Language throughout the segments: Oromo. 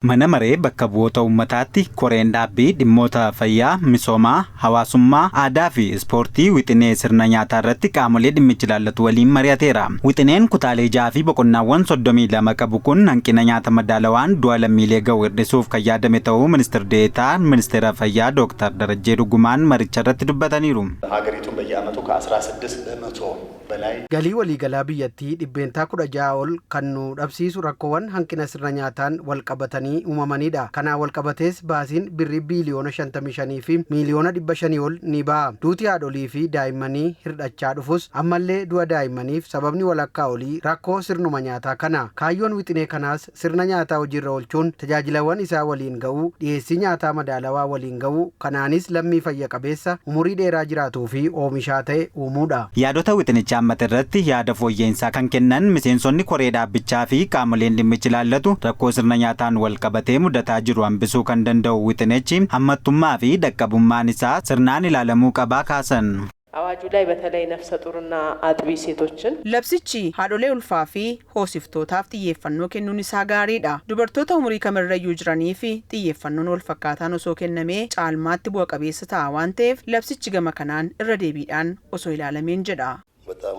Mana maree bakka bu'oota uummataatti koreen dhaabbii dhimmoota fayyaa, misoomaa, hawaasummaa, aadaa fi ispoortii wixinee sirna nyaataa irratti qaamolee dhimmichi ilaallatu waliin mari'ateera. Wixineen kutaalee 6 fi boqonnaawwan 32 qabu kun hanqina nyaata madaalawaan du'a lammiilee ga'u hir'isuuf kan yaadame ta'uu Ministir Deetaan Ministeera Fayyaa Dooktar Darajjee Dhugumaan maricha irratti dubbataniiru. ሀገሪቱን በየዓመቱ ከ16 በመቶ በላይ Galii waliigalaa biyyattii 16% ol kan nu dhabsiisu rakkoowwan hanqina sirna nyaataan walqabatanii uumamanidha. Kanaan walqabatees baasiin birrii biiliyoona 55 fi miiliyoona 500 ol ni ba'a. Duuti haadholii fi daa'immanii hirdhachaa dhufus ammallee du'a daa'immaniif sababni walakkaa olii rakkoo sirnuma nyaataa kana. Kaayyoon wixinee kanaas sirna nyaataa hojiirra oolchuun tajaajilawwan isaa waliin ga'uu, dhiyeessii nyaataa madaalawaa waliin ga'uu, kanaanis lammii fayya qabeessa umurii dheeraa jiraatuu fi oomishaa ta'e uumuudha. Yaadota wixinicha hammate irratti yaada fooyya'insaa kan kennan miseensonni koree dhaabbichaa fi qaamoleen dhimmichi ilaallatu rakkoo sirna nyaataan wal qabatee mudataa jiru hambisuu kan danda'u wixinichi hammattummaa fi dhaqqabummaan isaa sirnaan ilaalamuu qabaa kaasan. አዋጁ ላይ በተለይ ነፍሰ ጡርና አጥቢ ሴቶችን Labsichi haadholee ulfaa fi hoosiftootaaf xiyyeeffannoo kennuun isaa gaariidha. Dubartoota umurii kamirrayyuu jiranii fi xiyyeeffannoon wal fakkaataan osoo kennamee caalmaatti bu'a qabeessa ta'a waan ta'eef, labsichi gama kanaan irra deebiidhaan osoo ilaalameen jedha. በጣም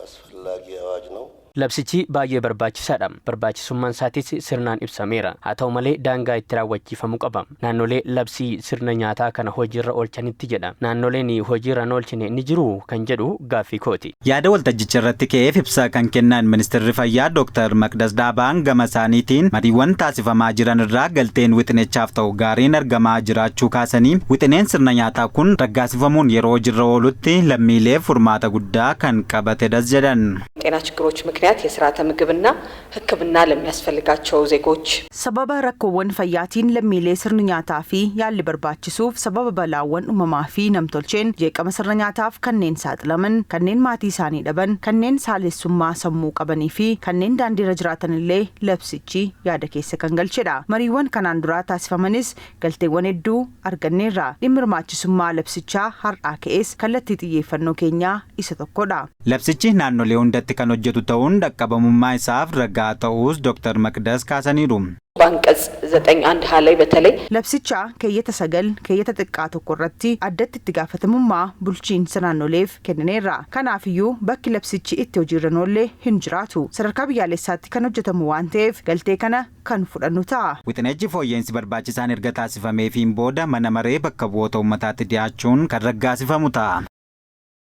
አስፈላጊ አዋጅ ነው። Labsichi baay'ee barbaachisaadha. Barbaachisummaan isaatis sirnaan ibsameera. Haa ta'u malee, daangaa itti raawwachiifamuu qaba. Naannolee labsii sirna nyaataa kana hojiirra oolchanitti jedha. Naannoleen hojiirra hin oolchine ni jiru kan jedhu gaaffii kooti. Yaada waltajjicha irratti ka'eef ibsa kan kennan Ministeerri Fayyaa Dr. Maqdas Daabaan gama isaaniitiin, mariiwwan taasifamaa jiran irraa galteen wixinichaaf ta'u gaariin argamaa jiraachuu kaasanii, wixineen sirna nyaataa kun raggaasifamuun yeroo hojiirra oolutti lammiileef furmaata guddaa kan qabatedhas jedhan. ጤና ችግሮች ምክንያት የስርዓተ ምግብና ሕክምና ለሚያስፈልጋቸው ዜጎች Sababa rakkoowwan fayyaatiin lammiilee sirni nyaataa fi yaalli barbaachisuuf, sababa balaawwan uumamaa fi namtolcheen jeeqama sirna nyaataaf kanneen saaxilaman, kanneen maatii isaanii dhaban, kanneen saalessummaa sammuu qabanii fi kanneen daandiirra jiraatan illee labsichi yaada keessa kan galchedha. Mariiwwan kanaan duraa taasifamanis galteewwan hedduu arganneerra. Dhimmi hirmaachisummaa labsichaa har'aa ka'es kallattii xiyyeeffannoo keenyaa isa tokkodha. Labsichi naannolee hundatti kan hojjetu ta'uun dhaqqabamummaa isaaf ragaa ta'uus Dr. Maqdas kaasaniiru. በአንቀጽ 9(1) ሀ ላይ በተለይ Labsicha keeyyata 9 keeyyata xiqqaa 1 irratti addatti itti gaafatamummaa bulchiinsa naannoleef kennineerra. Kanaafiyyuu bakki labsichi itti hojiirra hin oolle hin jiraatu. Sadarkaa biyyaalessaatti kan hojjetamu waan ta'eef, galtee kana kan fudhannu ta'a. Wixinichi fooyya'insi barbaachisaan erga taasifameefiin booda mana maree bakka bu'oota uummataatti dhiyaachuun kan raggaasifamu ta'a.